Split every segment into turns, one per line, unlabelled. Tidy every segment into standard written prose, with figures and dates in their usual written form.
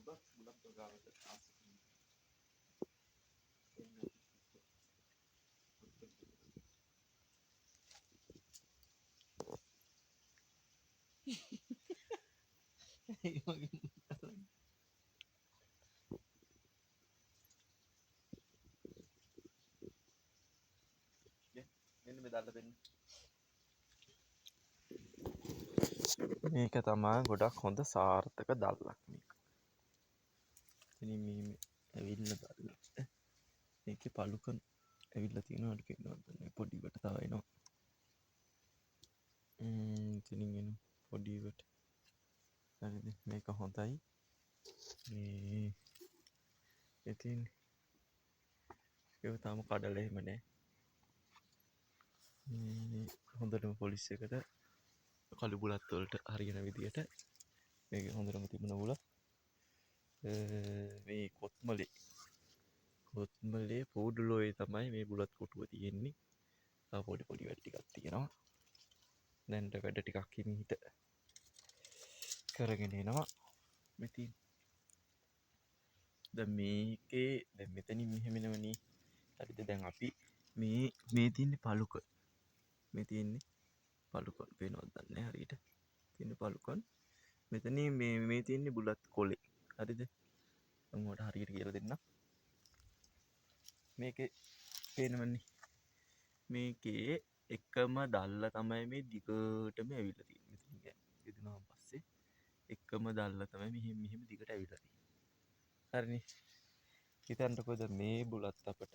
ඔබ බුලත් වගාවට ආස කරන කෙනෙක්. ඒ වගේ මෙන්න මේ දාලා දෙන්න. මේක තමා ගොඩක් හොඳ සාර්ථක දල්ලක් මේක. ඉතින් මේ ඇවිල්ලා දල්ල. මේකේ පළුකන් ඇවිල්ලා තියෙනවා අර පේනවද දන්නේ පොඩි වට තව එනවා. ඉතින් එනවා පොඩි වට. හරිද? මේක හොඳයි. මේ ඉතින් ඒක තාම කඩලා එහෙම නෑ. මේ හොඳටම පොලිස් එකට කළු බුලත් වලට හරියන විදියට මේක හොඳටම තිබුණ බුලත්. මේ කොත්මලේ පොඩුලෝයේ තමයි මේ බුලත් කොටුව තියෙන්නේ. තව පොඩි පොඩි වැඩ ටිකක් තියෙනවා. දැන්ට වැඩ ටිකක් හිමිහිට කරගෙන එනවා. මෙතින් දැන් මේකේ දැන් මෙතනින් මෙහෙම එනවනේ. හරිද? දැන් අපි මේ තියෙන්නේ පළුක. මේ තියෙන්නේ පළුකන්. පේනවද දන්නේ නැහැ හරියට. තියෙන්නේ පළුකන්. මෙතනින් මේ තියෙන්නේ බුලත් කොලේ. හරිද? මම ඔයාලට හරියට කියලා දෙන්නම්. මේකේ පේනවනේ. මේකේ එකම දල්ල තමයි මේ දිගටම ඇවිල්ලා තියෙන්නේ. මෙතනින් ගෙදුනාම පස්සේ එකම දල්ල තමයි මෙහෙම මෙහෙම දිගට ඇවිල්ලා තියෙන්නේ. හරිනේ. හිතන්නකෝ දැන් මේ බුලත් අපට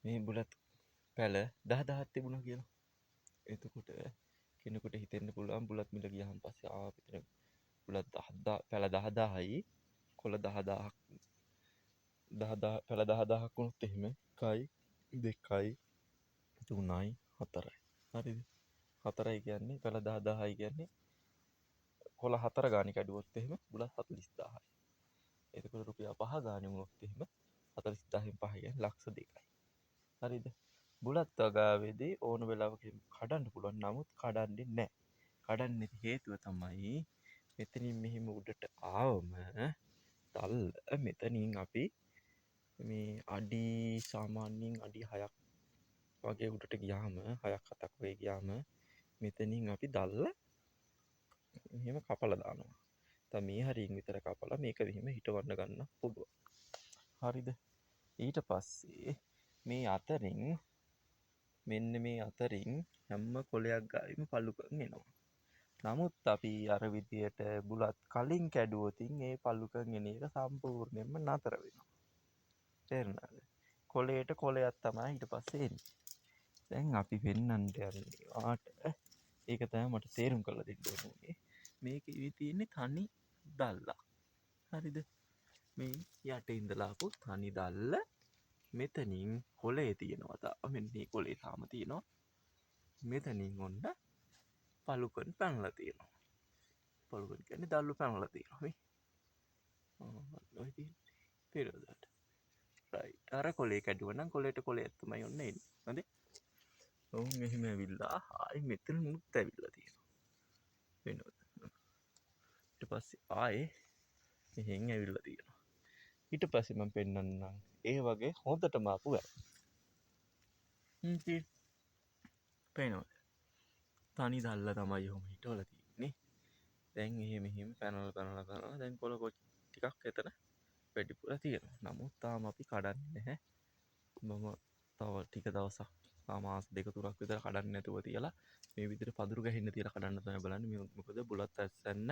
මේ බුලත් පැල 10,000ක් තිබුණා කියලා. එතකොට කෙනෙකුට හිතෙන්න පුළුවන් බුලත් මිල ගියාම පස්සේ මෙතන බුලත් පැල 10,000යි කොළ 10,000ක් 10,000 පැල 10,000ක් වුණොත් එහෙම 1යි 2යි 3යි 4යි. හරිද? 4යි කියන්නේ පැල 10,000යි කියන්නේ කොළ 4 ගානේ කැඩුවොත් එහෙම බුලත් 40,000යි. එතකොට රුපියල් 5 ගානේ වුණොත් එහෙම 40,000න් 5 කියන්නේ ලක්ෂ 2යි. හරිද? බුලත් වගාවේදී ඕන වෙලාවක කඩන්න පුළුවන්. නමුත් කඩන්නේ නැහැ. කඩන්නේ නැති හේතුව තමයි මෙතනින් මෙහෙම උඩට ආවම තල්ල මෙතනින් අපි මේ අඩි සාමාන්‍යයෙන් අඩි 6ක් වගේ උඩට ගියාම 6ක් 7ක් වගේ ගියාම මෙතනින් අපි දල්ල මෙහෙම කපලා දානවා. දැන් මේ හරියෙන් විතර කපලා මේක මෙහෙම හිටවන්න ගන්න පුළුවන්. හරිද? ඊට පස්සේ මේ අතරින් මෙන්න මේ අතරින් හැම කොලයක් ගාවිම පළුකන් එනවා. නමුත් අපි අර විදියට බුලත් කලින් කැඩුවොතින් ඒ පළුකන් එන එක සම්පූර්ණයෙන්ම නතර වෙනවා. තේරුණාද? කොලේට කොලයක් තමයි ඊට පස්සේ එන්නේ. දැන් අපි පෙන්නන්න යන්නේ වාට. ඒක තමයි මට තේරුම් කරලා දෙන්න ඕනේ. මේක ඉවි තියෙන්නේ තනි දල්ලක්. හරිද? මේ යට ඉඳලා ආපු තනි දල්ල මෙතනින් කොලේ තියෙනවා තාම. මෙන්න මේ කොලේ තාම තියෙනවා. මෙතනින් ඔන්න පළුකන් පැනලා තියෙනවා. පළුකන් කියන්නේ දල්ලු පැනලා තියෙනවා මේ. ඔය තියෙන්නේ. පේනවද? රයිට්. අර කොලේ කැඩුවා නම් කොලේට කොලයක් තමයි ඔන්න එන්නේ. හරිද? ඔවුන් එහෙම ඇවිල්ලා ආයි මෙතන මුත් ඇවිල්ලා තියෙනවා. පේනවද? ඊට පස්සේ ආයේ මෙහෙන් ඇවිල්ලා තියෙනවා. ඊට පස්සේ මම පෙන්නන්නම් ඒ වගේ හොඳටම ආපු වැල්. ඉතින් පේනවද? තනි දල්ල තමයි ඔහොම හිටවලා තියෙන්නේ. දැන් එහෙම එහෙම පැනලා පැනලා පැනලා දැන් කොළ ටිකක් එතන වැඩිපුර තියෙනවා. නමුත් තාම අපි කඩන්නේ නැහැ. මම තව ටික දවසක් තාම මාස දෙක තුනක් විතර කඩන්නේ නැතුව තියලා මේ විදිහට පඳුරු ගැහෙන්න තියලා කඩන්න තමයි බලන්නේ. මේ මොකද බුලත් ඇස්සන්න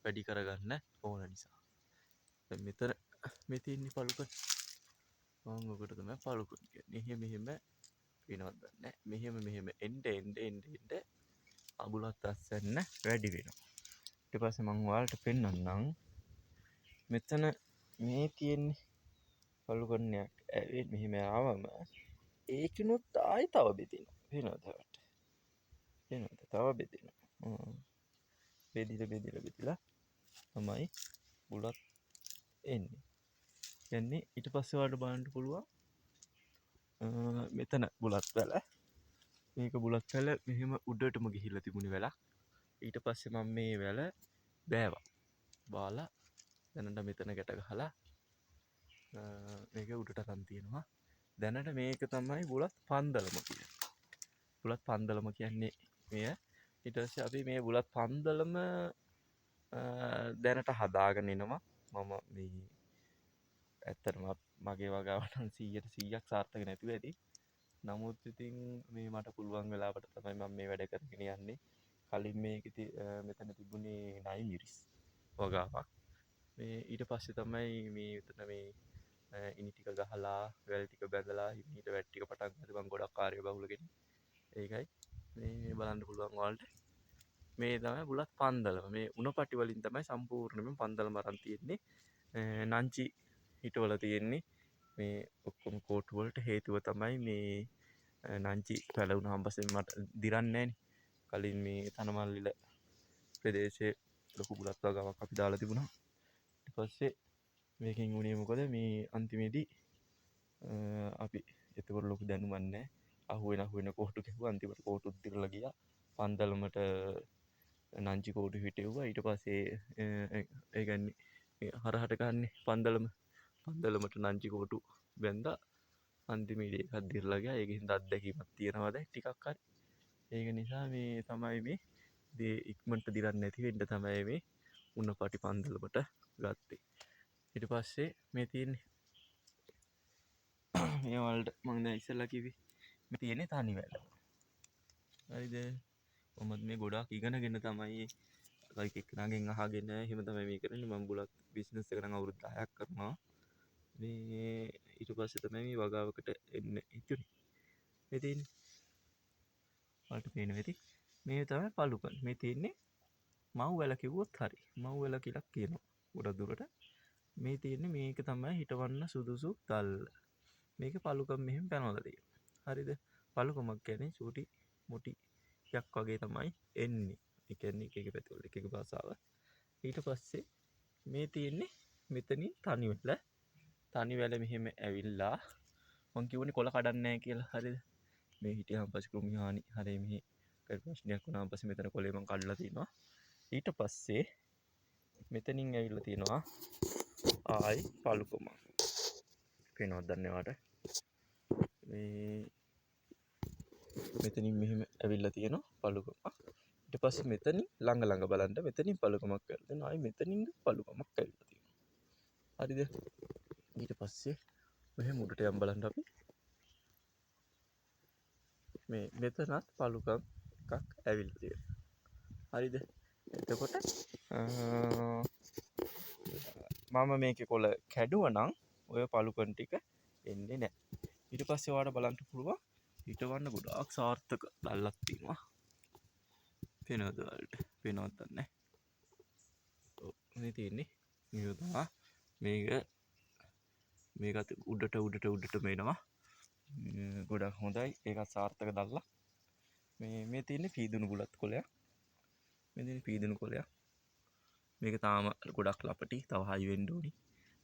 වැඩි කරගන්න ඕන නිසා. දැන් මෙතන මේ තියෙන්නේ පළුකන්. මම ඔකට තමයි පළුකන් කියන්නේ. එහෙම එහෙම වෙනවද දන්නේ නැහැ. මෙහෙම මෙහෙම එන්න එන්න එන්න එන්න අබුලත් අස්සන්න වැඩි වෙනවා. ඊට පස්සේ මම ඔයාලට පෙන්නන්නම් මෙතන මේ තියෙන්නේ පළුකන්නයක් ඇවිත් මෙහෙම ආවම ඒකිනුත් ආයි තව බෙදෙනවා. පේනවද ඔයාලට? පේනවද? තව බෙදෙනවා. බෙදිලා බෙදිලා බෙදිලා තමයි බුලත් එන්නේ. කියන්නේ ඊට පස්සේ ඔයාලට බලන්න පුළුවන් මෙතන බුලත් වැල. මේක බුලත් වැල මෙහෙම උඩටම ගිහිල්ලා තිබුණේ වැලක්. ඊට පස්සේ මම මේ වැල බෑවා. බාලා දැනට මෙතන ගැට ගහලා මේක උඩට අරන් තියෙනවා. දැනට මේක තමයි බුලත් පන්දලම කියන්නේ. බුලත් පන්දලම කියන්නේ මෙය. ඊට පස්සේ අපි මේ බුලත් පන්දලම දැනට හදාගෙන එනවා. මම මේ ඇත්තටම මගේ වගාව නම් 100ට 100ක් සාර්ථක නැතුව ඇති. නමුත් ඉතින් මේ මට පුළුවන් වෙලාවට තමයි මම මේ වැඩ කරගෙන යන්නේ. කලින් මේක මෙතන තිබුණේ නයි මිරිස් වගාවක්. මේ ඊට පස්සේ තමයි මේ මෙතන මේ ඉනි ටික ගහලා වැල් ටික බැඳලා හිමීට වැට් ටික පටන් ගත්තේ. මං ගොඩක් කාර්ය බහුල කෙනෙක්. ඒකයි මේ බලන්න පුළුවන් ඔයාලට. මේ තමයි බුලත් පන්දලම. මේ උණපටි වලින් තමයි සම්පූර්ණයෙන්ම පන්දලම අරන් තියෙන්නේ. නංචි හිටවල තියෙන්නේ. මේ ඔක්කොම කෝටු වලට හේතුව තමයි මේ නංචි පැලවුණාම පස්සේ මට දිරන්නේ නෑනේ. කලින් මේ තනමල්ලිල ප්‍රදේශයේ ලොකු බුලත් වගාවක් අපි දාලා තිබුණා. ඊට පස්සේ මේකෙන් වුණේ මොකද, මේ අන්තිමේදී අපි එතකොට ලොකු දැනුමක් නෑ. අහුවෙන අහුවෙන කෝටු ගැහුවා. අන්තිමට කෝටුත් දිරලා ගියා. පන්දලමට නංචි කෝටු හිටෙව්වා. ඊට පස්සේ ඒ කියන්නේ හරහට ගන්නේ පන්දලමට නංචි කෝටු බැන්දා. අන්තිමේදී ඒකත් දිරලා ගියා. ඒකෙන් හින්දා අත්දැකීමක් තියෙනවා දැන් ටිකක් හරි. ඒක නිසා මේ තමයි මේ දේ ඉක්මනට දිරන්නේ නැති වෙන්න තමයි මේ උණපටි පන්දලමට ගත්තේ. ඊට පස්සේ මේ තියෙන්නේ මේ වලට මං දැන් ඉස්සෙල්ලා කිව්වේ මේ තියෙන්නේ තනි වැල. හරිද? කොහොමද මේ ගොඩාක් ඉගෙනගෙන තමයි ලයික් එක්කෙනාගෙන් අහගෙන එහෙම තමයි මේ කරන්නේ. මං බුලත් බිස්නස් එක නම් අවුරුදු 10ක් කරනවා. මේ ඊට පස්සේ තමයි මේ වගාවකට එන්න හිතුනේ. මේ තියෙන්නේ ඔයාලට පේනවා ඇති. මේ තමයි පළුකන්. මේ තියෙන්නේ මව් වැල කිව්වොත් හරි. මව් වැල කියලා කියනවා ගොඩක් දුරට. මේ තියෙන්නේ මේක තමයි හිටවන්න සුදුසු දල්ල. මේක පළුකම් මෙහෙම පැනලා තියෙනවා. හරිද? පළුකමක් කියන්නේ චූටි මුටි යක් වගේ තමයි එන්නේ. ඒ කියන්නේ එක එක පැතිවල එක එක භාෂාව. ඊට පස්සේ මේ තියෙන්නේ මෙතනින් තනි වැල. තනි වැල මෙහෙම ඇවිල්ලා මං කියවනේ කොළ කඩන්නේ නැහැ කියලා. හරිද? මේ හිටියාම පස්සේ කෘමි හානි හරි මෙහි ප්‍රශ්නයක් වුණාම පස්සේ මෙතන කොළේ මං කඩලා තිනවා. ඊට පස්සේ මෙතනින් ඇවිල්ලා තිනවා ආයි පළුකම. පේනවද දන්නේ ඔයාලට? මේ මෙතනින් මෙහෙම ඇවිල්ලා තියෙනවා පළුකම. ඊට පස්සේ මෙතනින් ළඟ ළඟ බලන්න මෙතනින් පළුකමක් ඇවිල්ලා තියෙනවා. ආයි මෙතනින් පළුකමක් ඇවිල්ලා තියෙනවා. හරිද? ඊට පස්සේ මෙහෙම උඩට යම් බලන්න අපි. මේ මෙතනත් පළුකම් එකක් ඇවිල්ලා තියෙනවා. හරිද? එතකොට මම මේකේ කොළ කැඩුවා නම් ඔය පළුකම් ටික එන්නේ නැහැ. ඊට පස්සේ ඔයාලට බලන්න පුළුවන් හිටවන්න ගොඩාක් සාර්ථක දල්ලක් තියෙනවා. පේනවද ඔයාලට? පේනවද දන්නේ නැහැ. ඔව් මේ තියෙන්නේ මේක තමයි. මේකත් උඩට උඩට උඩටම එනවා. ගොඩක් හොඳයි. ඒකත් සාර්ථක දල්ලක්. මේ තියෙන්නේ පීදුණු බුලත් කොළයක්. මේ තියෙන්නේ පීදුණු කොළයක්. මේක තාම ගොඩක් ලපටි. තව හයි වෙන්න ඕනි.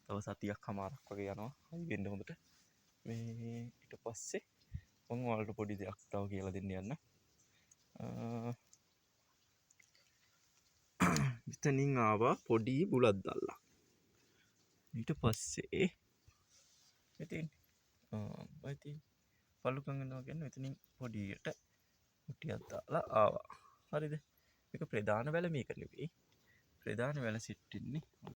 තව සතියක් හමාරක් වගේ යනවා හයි වෙන්න හොඳට. මේ ඊට පස්සේ මම ඔයාලට පොඩි දෙයක් තව කියලා දෙන්න යන්න. මෙතනින් ආවා පොඩි බුලත් දල්ලක්. ඊට පස්සේ මෙතෙන් ඔය තියෙන්නේ පළුකම් වෙනවා කියන්නේ මෙතනින් පොඩියට මුට්ටියක් දාලා ආවා. හරිද? මේක ප්‍රධාන වැල මේක නෙවෙයි. ප්‍රධාන වැල සිටින්නේ